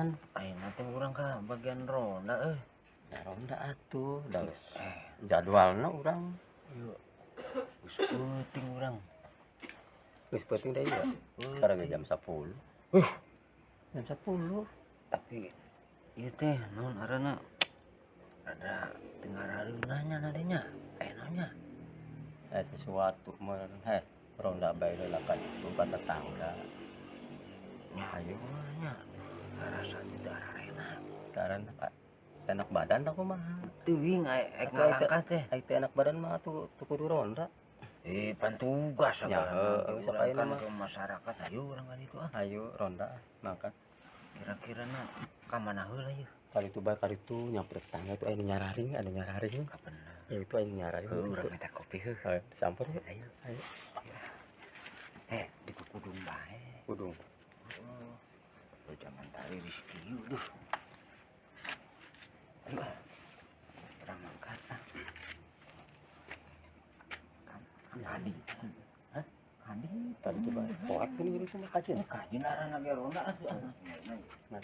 Naon? Ayeuna teh urang ka bagian ronda euy. Ya ronda atuh, da geus jadwalna urang. Ieu geus peuting urang. Geus peuting deui ya. Sekarang ge jam 10. Jam 10. Tapi ieu teh naon ngaranna? Rada teu ngarareunah nya nadenya. Aya naon nya? Sesuatu meureun heh ronda bae heula ka ditu ka tetangga. Nya Ayo. nya. Ngarasa teh teu ararena. Karena enak badan tah kumaha? Teuing aya ek Atuh aya teu ngalangkah teh. Aya teu enak badan mah atuh teu kudu ronda. Pan tugas Ya, sagala heuh, urang sok ayeuna kan mah. ke masyarakat ayo urang ka ditu ah. Ayo ronda mangkat. Kira-kira na ka mana heula ieu? Kali itu bae kali itu nyamper tetangga tuh aya nu nyararing, anu nyararing. Ka bener. Ya itu aya nu nyararing. Heuh urang minta kopi heuh. Ayo disamper yuk. Ayo. Ayo. Di kudung bae. Kudung. Heeh. Lu jangan tari di kieu duh. Ayo ah. Urang mangkat ah. Kadi. Hah? Kadi. Tadi tuh bae poek geuning itu mah kajeun. Kajeun arana ge ronda atuh ah. Nah.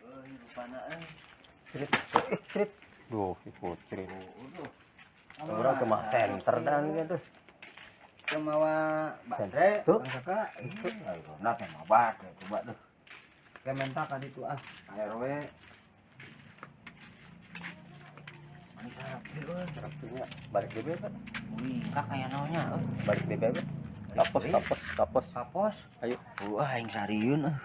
Euy rupana euy. Cerit, cerit. Duh, ikut cerit. Duh. Urang ke mah center dan gitu. Teu mawa baterai, Tuh. Kang Saka. Ayo ronda teh mawa baterai coba duh. Ke menta ka ditu ah, ka RW. Manis rapi euy. Rapinya balik deui bae. Wih, kak aya naonnya euy. Balik deui bae. Kapos, kapos, kapos. Kapos. Ayo. Wah, aing sarieun euy.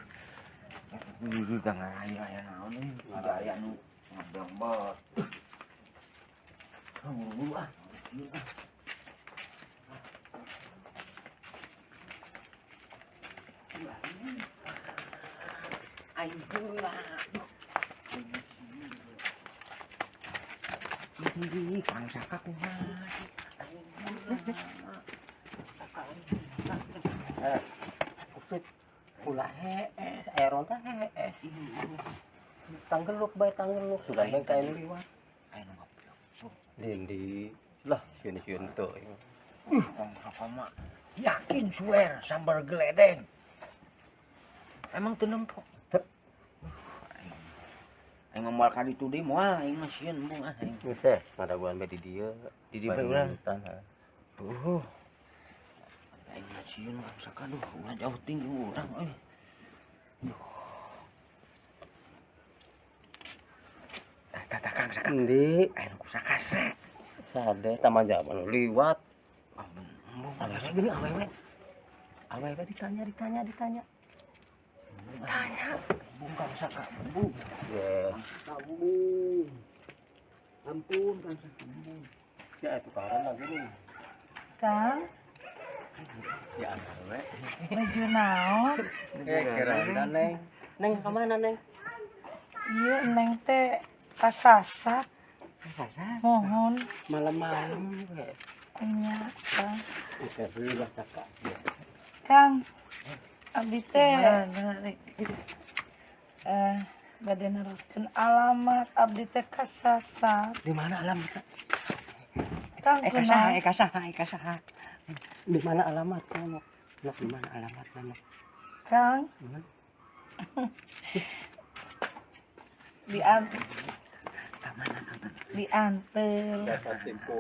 Wih, kang aya aya naon euy. Aya nu ngeblembet. Ah, buru-buru ah. Ieu ah. Aing heula. Ih, Kang Saka kumaha? Aing heula. Saka aing heula. Kusut ulah hees, aya ronda hees. Tanggeluk bae tanggeluk, sudah Aing bae ka anu liwat. Aing nu ngablok. Dindi lah sieun-sieun teu. Kang Saka mah yakin swear sambar geledeng. Emang teu nempok. Teu. Aing mah moal ka ditu deui moal aing mah sieun embung ah aing. Geus teh ngadaguan bae di dieu. Di dieu bae urang. Heeh. Aing mah sieun Kang Saka duh, ulah jauh tinggi urang euy. Duh. Tah tah tah Kang Saka. Endi? Aing ku sakasre. Sade taman jaman liwat. Ah embung Awewe geuning awewe. Awewe ditanya ditanya ditanya. Ditanya. Embung Kang Saka embung. Ye. Kang Saka embung. Ampun Kang Saka embung. Ya itu karan lagi nih. Kang, Ya awewe. nuju naon? Kira Neng. Neng ka mana Neng? Ieu Neng teh kasasar. Mohon Malam-malam we. nya Kang. Oke, heula Saka. Kang, abdi teh bade neruskeun alamat abdi teh kasasar. Di mana alamat? Kang kunaon? Eka saha, eka saha. Di mana alamat kamu? Nak di mana alamat kamu? Kang, Di mana? dianter. Dianter. Kaditu.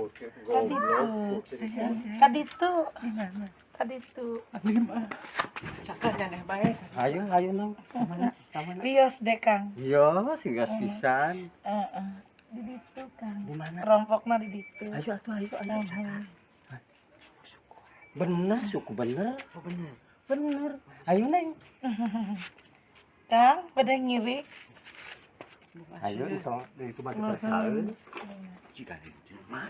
Kaditu. Kaditu. Saka janeh bae. Ayo, ayo Neng. Ka mana? Ka mana? Wios deh Kang. Yo, sigas pisan. Heeh. Di ditu Kang. Di mana? Rompokna di ditu. Ayo atuh, ayo, ayo. Mohon. Bener, suku bener. Oh bener. Bener. Ayo Neng. Kang, pada ngirik. Ayo entong itu mah dipersaeun. Jika itu mah.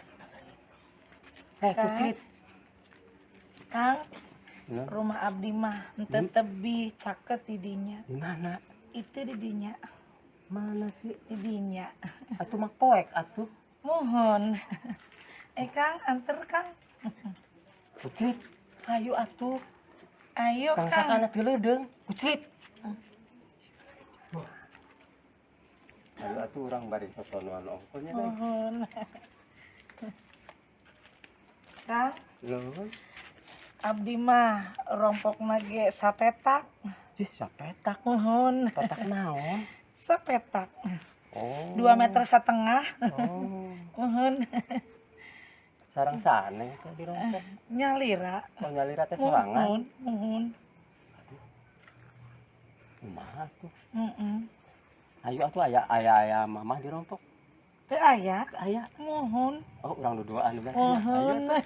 Kucrit. Kang, Nah, rumah abdi mah henteu tebih caket di dinya. di mana? Itu di dinya, Mana sih? di dinya. Atuh mah poek atuh. Mohon. Kang, anter Kang. Kucrit. Ayo atuh. Ayo Kang Kang. Saka anak leudeung. Kucrit. Ayo atuh urang bari sosonoan ongkonya Neng. Mohon. Kang, Nuhun. abdi mah rompokna ge sapetak. Ih, sapetak. Muhun. Petak naon? Sapetak. Oh. 2,5 meter. Oh. Muhun. Sareng saha teh dirompok? Nyalira. Oh, nyalira teh sorangan. Muhun, muhun. Kumaha tuh? Heeh. Ayo atuh, aya aya aya mamah dirompok. Teu aya. Aya. Muhun. Oh, urang duduaan berarti nya. Ayo Muhun. atuh.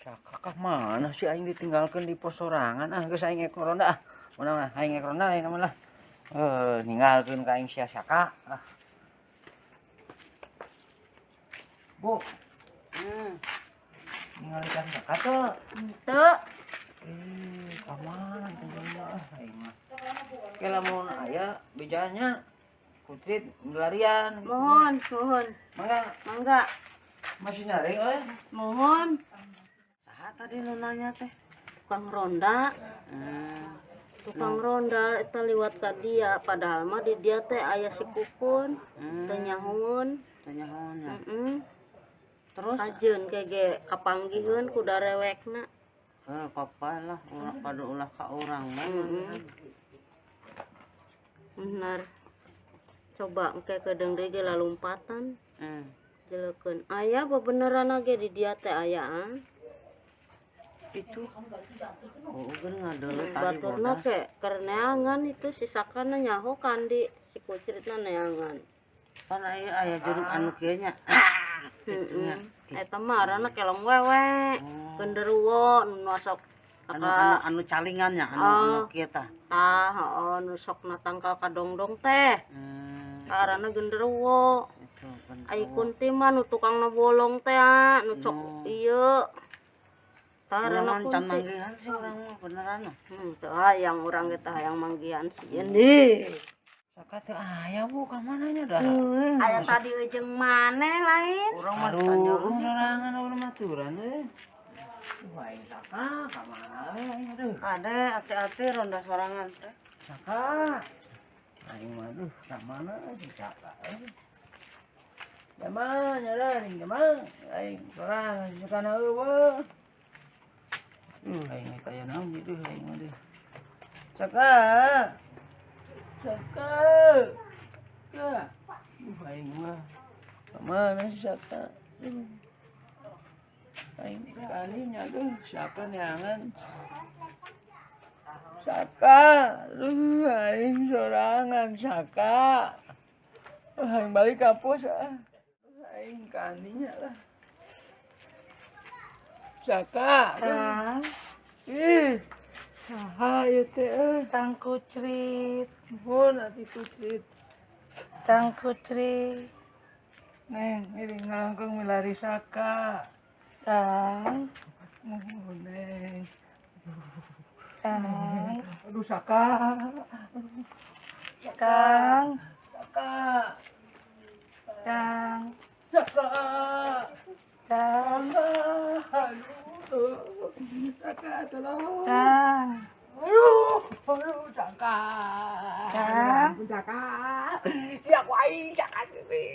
Saka ka mana sih, aing ditinggalkeun di pos sorangan. Ah, geus, aing ek ronda ah. Mana mah aing ek ronda, aing mah lah. Eh, ninggalkeun ka aing sia Saka. Ah. Bu. Ningali ka Saka teu? Teu. Eh, ka mana tinggalna, ah aing mah. Ke lamun aya bejanya kucrit larian. Mohon, mohon. Mangga. Mangga. Masih nyari euy. Mohon. Saha tadi nu nanya teh? Tukang ronda. Tukang ronda eta liwat ka dia, padahal mah di dia teh aya si Kukun. Teu nyahoeun. Teu nyahoeun nya. Heeh. Terus Kajeun ke ge kapanggihkeun ku darewekna. Eh, kapan lah ulah pada ulah ka urang mah. Heeh. Bener. Coba engke kedeung deui ge lalumpatan. Jelekeun. Aya bebeneran ge di dia teh ayaan. Itu. Oh, geus ngadeuleu tadi Baturna bodas. Ke keur neangan itu sisakana nyaho kandi si kucritna neangan. Pan aya aya jeruk anu kieu nya. Kitu nya. Heeh. Eta mah arana kelong wewe. Oh. Genderuwo nu masuk Anu anu anu calingannya, anu anu Oh. kieu tah. Tah, heeh, nu sok natangkal kadongdong teh. Arana genderuwo. Itu genderuwo. Ai kunti mah nu tukangna bolong teh ah, nu sok Oh. ieu. Tah Urang arana mah can kunti. manggihan sih urang mah beneran mah. Teu hayang urang ge teh hayang manggihan sieun deui. Saka teu aya, Bu, ka mana nya dah? Aya tadi jeung maneh lain. Urang mah can jauh sorangan urang mah turan teh. Wah, aing Saka ka mana we aing aduh. Kade hati-hati ronda sorangan teh. Saka. Aing mah aduh ka mana si Saka euy. Jama nyararing jama aing sorangan sakana eueuh. Aing teh aya naon ieu aing mah deuh. Saka. Saka. Saka. Aing mah ka mana si Saka? Aduh. Aing kaninya aduh siapa neangan. Saka, aduh aing sorangan Saka. Aing balik ka pos ah. Aing kaninya lah. Saka. Kang, Ih. Saha ieu teh euy? Kang Kucrit, Nuhun atuh Kucrit. Kang Kucrit. Neng, ini ngalangkung milari Saka. Kang, Nuhun, Neng. Kang, Aduh Saka. Kang, Saka. Kang, Saka. Kang, Aduh. Saka tolong. Kang, Aduh, aduh Saka. Kang. Ampun Saka. Ya aku aing Saka sini.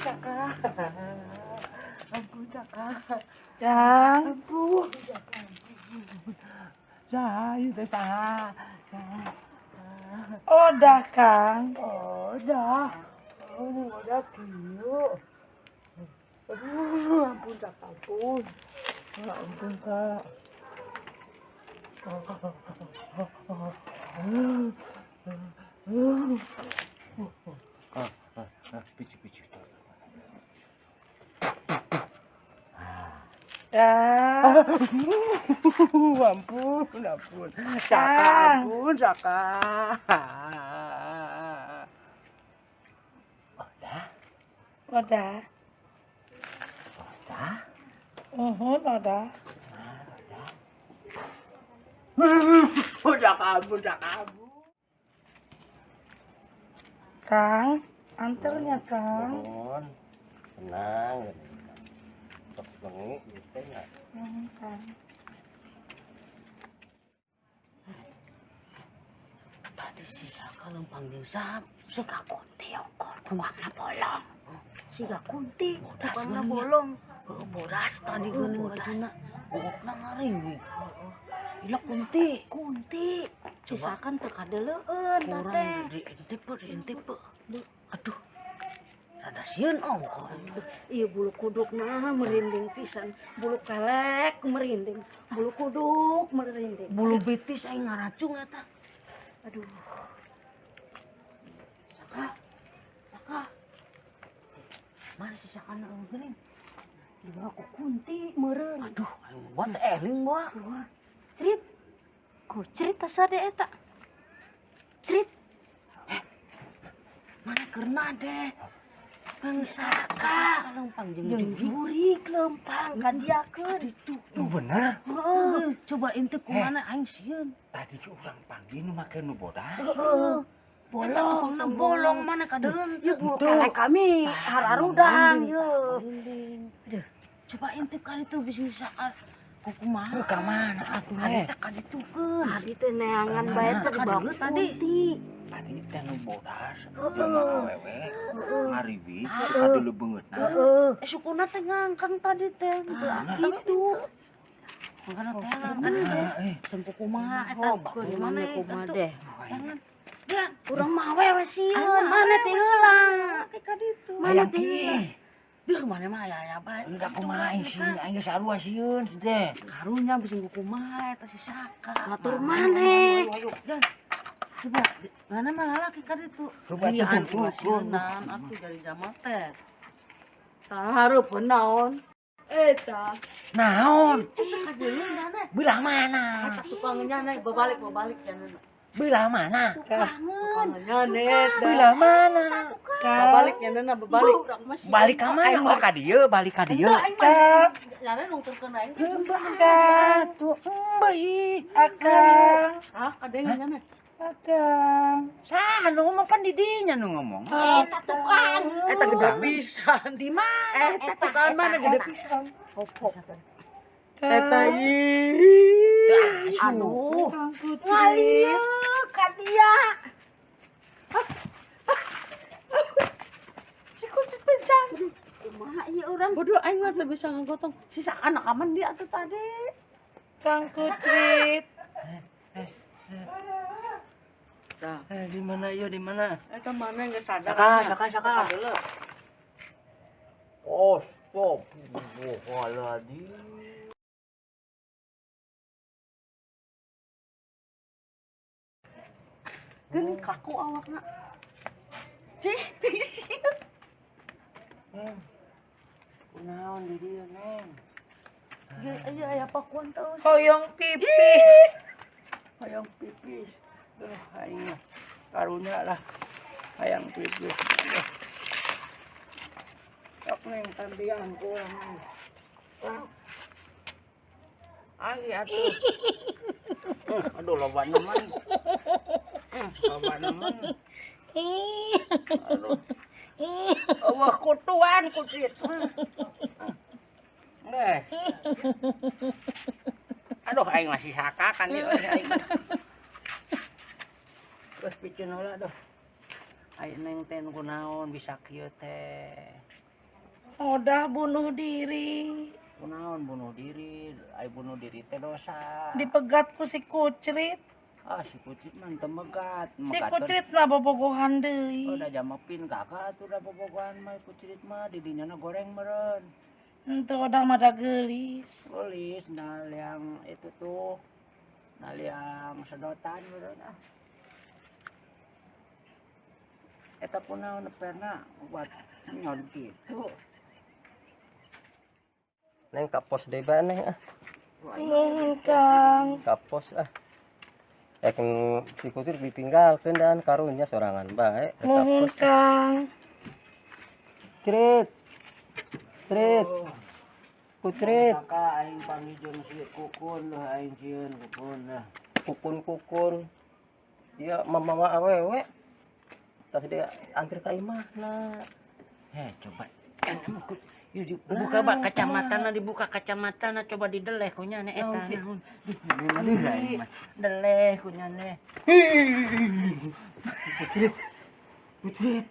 Saka. Ampun Saka. Kang, Ampun, Saka, ampun. Saha ieu teh saha? Saha. Odah Kang. Odah. Oh, odah kieu. Aduh, ampun Kak, ampun. Ya ampun Kak. Picu picu. Kang, Ampun, ampun. Saka, Kang. ampun, Saka. Odah, Odah. odah. Uhun, odah. Saka, ampun, Saka, ampun. Kang, Anternya Kang. Nuhun. Tenang gini. Tos bengi ieu teh nya. Nuhun Kang. Tadi si Saka lempang jeung saha? Siga kunti ongkol tukangna bolong. Siga kunti Bodas tukangna geuning nya. bolong. Heuh, bodas tadi Heuh, geuning bodas. bajuna. Bogokna ngariwig. Ila kunti. Kunti. Sisakan teu kadeleueun tah Kurang teh. diintip diintip. Aduh. Rada sieun ongkoh. Iya bulu kuduk nah merinding pisan. Bulu kelek merinding. Bulu kuduk merinding. Bulu betis aing ngaracung eta. Aduh. Saka. Saka. Mana si Saka na geuning? Dibawa ku kunti meureun. Aduh, aing buat eling bawa. Wah, cerit. Ku cerit asa de eta. Cerit. Mana keurna deh? Bang Saka lempang jeung Jeung jurig. jurig lempang kadiakeun. Itu. Nu bener. Heeh, coba intip kumana aing sieun. Tadi ke urang panggil nu make nu bodas. Heeh. Eta Bolong, tukangna bolong mana kadeun Ieu bulu kelek kami hararudang ieu. Aduh, coba intip kan itu bisa Saka kumaha. Ka mana atuh Ari eh? teh kaditukeun. Tadi teh neangan bae teh dibawa ku Kadeuleu tadi. kunti. Tadi teh nu bodas. Heeh. Jelema awewe ngariwig kadeuleu beungeutna. Heeh. Eh sukuna teh ngangkang tadi teh. Gitu. Mangkana teh ngangkang teh. Eh, Sempu kumaha eta Kumaha mana kumaha eta deh. Jangan. Ya, Urang mah awewe sieun, mana teh heula. ka ditu. Mana hayang teh heula. kieu. Biar mana mah aya aya bae. Enggak kumaha aing sieun, aing geus sarua sieun teh. Karunya bisa kumaha eta si Saka. Ngatur maneh. Ayo, Jan. Coba mana mah lalaki ka ditu. Coba Iya, tuh, tuh, tuh. atuh dari zaman teh. Hareupeun naon? Eta. Naon? Eta kadeuleu mana? Belah mana? Eta tukangnya naik babalik babalik jangan. Belah mana? Tukangeun. Belah mana? Babalik nya babalik. Urang mah sieun. Balik ka mana? Oh ka dieu, balik ka dieu. Kang, Nyana nungturkeun aing teh. Kang, Tuh, embeuh. Akang, Ah, kadeuleu nyana. Akang. Saha nu ngomong pan di dinya nu ngomong. Eta tukangeun. Eta gede pisan. Di mana? Eta tukang mana gede pisan. Eta Aduh. Kang Kucrit. Ngalieu ka dia. Si kucing pencang. Kumaha ieu urang? Bodoh aing mah teu bisa ngagotong. Si Saka anak aman dia atuh tadi. Kang Kucrit. Tah. Eh, di mana ieu di mana? Eta mana geus sadar. Saka, Saka, Saka. Kadeuleu. Oh, astagfirullahaladzim. Geuning kaku awakna. Cih, Neng. Kunaon di dieu, Neng? Ieu ieu aya pakuan teu. Hoyong pipis. Hayang pipis. Duh, aing mah karunya lah. Hayang pipis. Aduh. Sok Neng tambian kurang. Ai atuh. Aduh loba nemen. Loba nemen. Aduh. Eueuh kutuan kucit. Neh. Aduh aing masih saka kan ieu aing. Terus piceun heula aduh. Aing neng teh nu kunaon bisa kieu teh. Udah bunuh diri. Kunaon bunuh diri, ai bunuh diri teh dosa. Dipegat ku si Kucrit. Ah si kucit mah teu megat. Si Kucrit lah bobogohan deui. Oh, da jamepin kakak atuh da bobogohan mah kucrit mah di dinya goreng meureun. Henteu udah mah da geulis. Geulis nah yang itu tuh. Nah yang sedotan meureun ah. Eta kunaon perna buat nyod gitu. Neng kapos deui bae neng ah. Nuhun Kang. Kapos ah. Eh si Kucrit ditinggalkeun dan karunya sorangan bae. Nuhun Kang. Crit. Crit. Kucrit. Kakak aing panggil jeung si Kukun lah aing sieun Kukun lah. Kukun-kukun. Iya mamawa awewe. Tas dia angker ka imahna. Coba. Dibuka bak kacamatana, dibuka kacamatana, coba dideleh ku nyane eta naon. Deleh ku nyane. Putri.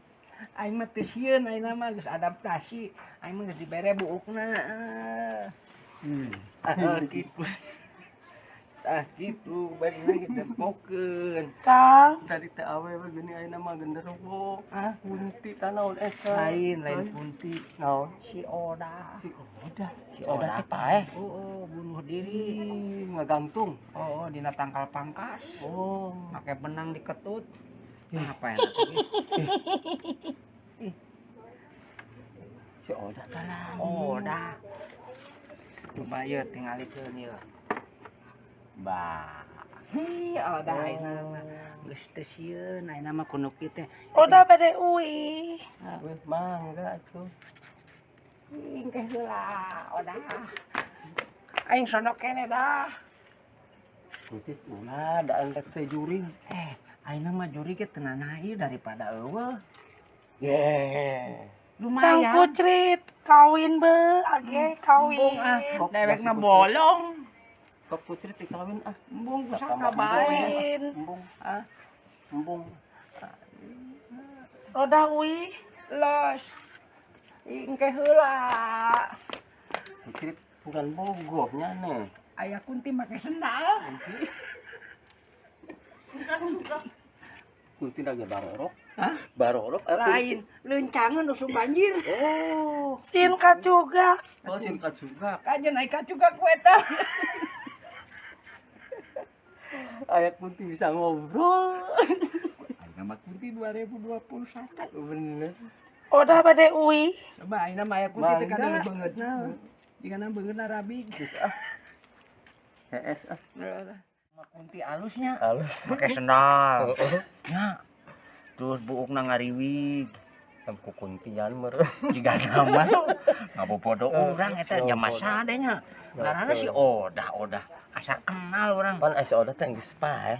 Aing mah teu sieun, aing mah geus adaptasi. Aing mah geus dibere buukna. Kitu. Ah kitu bari lagi tempokeun. Kang, Tadi teh awewe geuning ayeuna mah genderuwo. Ah, Kunti tanaon eta. Lain, lain kunti. Naon? Si Oda. Si Oda. Si Oda Oda teh paeh. Oh, bunuh diri. Ih, ngagantung. Oh, dina tangkal pangkas. Oh. Make benang diketut. Apa enak ini? Si Oda teh lain. Oda. Coba yeuh tingalikeun yeuh. Bah. Hi, Oda ayeuna mah geus teu sieun ayeuna mah kuno kieu teh. Oda bade uih. Weh, mangga atuh. Ingkeh heula Oda. Aing sono keneh dah. Kunti ulah da rek teh jurig. Ayeuna mah jurig ge teu nanahi ieu daripada eueuh. Ye. Kang Lumayan. Kucrit kawin be, age kawin. Embung ah, dewekna bolong. Kok Putri teh kawin ah. Embung ku Sama saka bae. Kawin. Embung. Ah. Embung. Oda uih. Los. Ingkeh heula. Putri bukan bogoh nya nih. Aya kunti make sendal. Kunti lagi barorok. Hah? Barorok Lain, leuncangan usum banjir. Oh. Sin kacuga. Oh, sin kacugak. Kajeun ai kacugak ku eta. Aya kunti bisa ngobrol. Ayeuna mah kunti 2021. Bener. Oda bade uih. Coba ayeuna mah aya kunti teh Mangga. kana beungeutna. Jigana beungeutna rabi. Geus ah. Hees ah. Mah kunti alusnya. Halus. Make sendal. Heeh. Nya. Terus buukna ngariwig. Tam ku kuntian mer. Jigana mah ngabobodo urang eta nya masa deh nya. Ngaranna si Oda, Oda. Asa kenal urang. Pan aya si Oda teh geus paeh.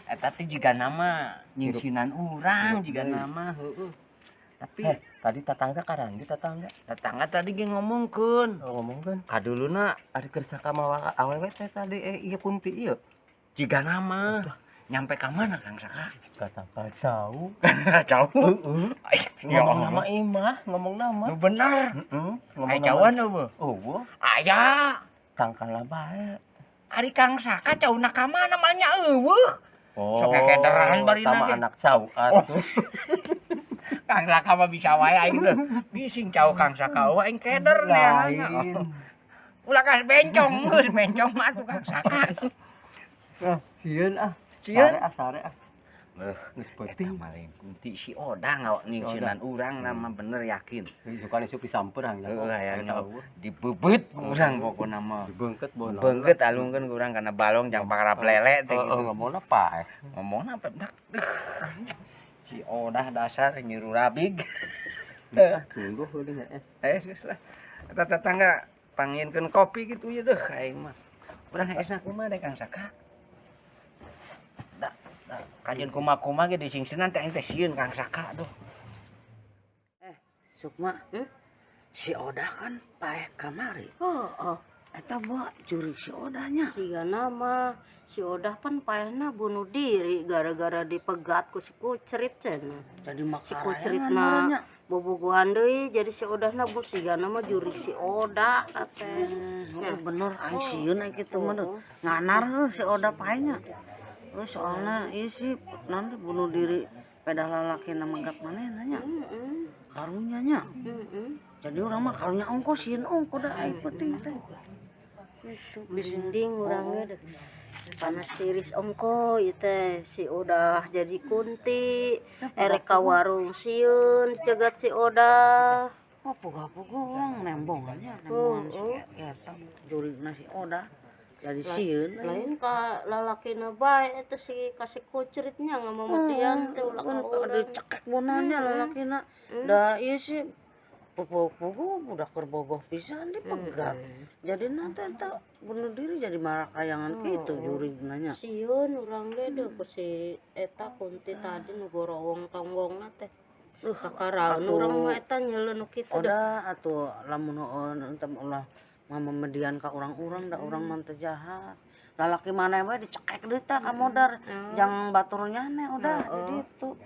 Eta teh jigana mah nyingsinan urang jigana mah heueuh. Tapi Tadi tetangga karandi tetangga. tetangga tadi ge ngomongkeun. Oh, ngomong kan. Kaduluna Ari keur saka mawa awewe teh tadi ieu kunti ieu. jigana mah nyampe ka mana Kang Saka? Ka tangkal jauh. Jauh. Heeh. Ya Ngomong Allah. nama imah, ngomong nama. Nu bener. Heeh, ngomong Aya nama. jauhan eueuh. Eueuh, Aya. tangkal bae. Ari Kang Saka jauhna ka mana mah nya eueuh. Oh, Sok kekederan barina tama ge. anak cau atuh. Kang Saka mah bisa wae aing leuh. Bising cau Kang Saka eueuh aing keder neangan. Lain. Ulah kas bencong, geus bencong mah atuh Kang Saka. Ah, sieun ah. Sieun? Sare ah, sare ah. Beuh, Geus eta peuting. mah lain kunti si Oda ngawak nyingsinan urang nama bener yakin. Suka isuk disampeurang ya. Heueuh hayang dibebeut ku urang pokona mah. Dibeungkeut bono. Beungkeut alungkeun ku urang kana balong jang pangarap lele teh Heeh, gitu. ngomongna paeh. Ngomongna apa dak. Si Odah dasar nyiru rabig. Tunggu heueuh hees. Geus lah. Eta tetangga panginkeun kopi gitu ya deuh aing mah. Urang heesna kumaha deh Kang Saka? Da, da kajeun kumaha-kumaha ge disingsinan teh aing teh sieun Kang Saka duh. Sukma, Hmm? si Oda kan paeh kamari. Oh, oh. Eta bawa jurig si Odanya. Sigana mah si Odah pan paehna bunuh diri gara-gara dipegat ku si Kucrit cenah. Jadi Si makarayangan Kucritna marahnya. bobogohan deui jadi si Odahna bul sigana mah jurig si Odah teh. Oh, bener aing sieun aing kitu mah deuh. Oh. Nganar heuh si Oda paehnya. Oh, soalna ieu sih nanti bunuh diri pedah lalaki na megat manehna nya. Heeh. Karunya nya. Heeh. Jadi urang mah karunya ongko sieun ongko da aing penting teh. Gitu. Merinding urangnya deh. Panas tiris ongko ieu teh si Odah jadi kunti erek ka warung sieun dicegat si Odah. Oh, poga-poga urang nembongannya, nembongan si eta jurigna si Oda. Jadi sieun Lain ka lalakina bae eta si kasih kucritnya ngamamutian teh ulah ka urang. Dicekek bonanya lalakina. Da ieu sih Puguh budak keur bogoh pisan dipegat. Jadi nanti eta bunuh diri jadi marakayangan kitu jurig nanya. Sieun urang ge deuh ku si eta kunti tadi nu gorowong tonggongna teh. Kakaraeun Atuh. urang mah eta nyeuleun nu kitu deuh. Oda atuh lamun heueuh ente ulah ngamemedian ka urang-urang da urang mah teu jahat. Lalaki maneh we dicekek deui tah ka modar jang batur nyane udah di ditu.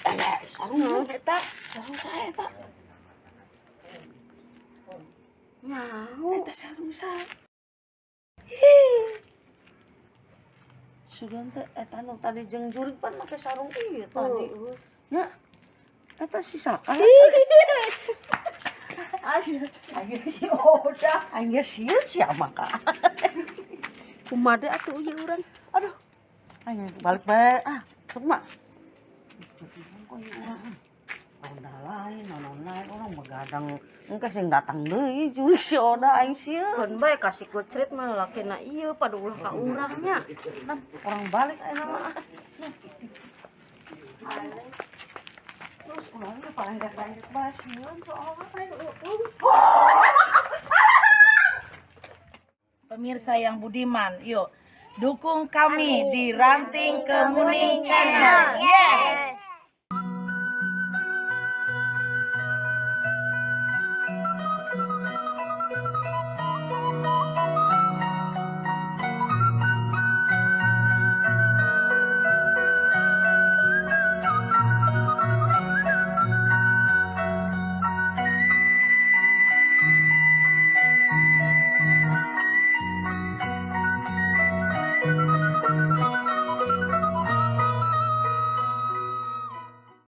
Eh, sarung Naon eta? Sarung saya eta. Nyaho. Eta sarung saya. Sugan teh eta nu tadi jeung jurig pan make sarung ieu tadi. Nya. Eta si Saka. Aing si Oda. Aing ge sieun sia mah ka. Kumaha atuh ieu urang? Aduh. Aing balik bae ah. Sok mah. Onda lain, naon lain orang begadang engke sing datang deui jurig si Oda aing sieun. Keun bae kasih kucrit mah lalakina ieu pada ulah ka urang nya. Nah, orang balik ayeuna mah. Terus ulangnya paling-paling bae sieun soalna teh. Pemirsa yang budiman, yuk dukung kami di Ranting Kemuning Channel. Yes.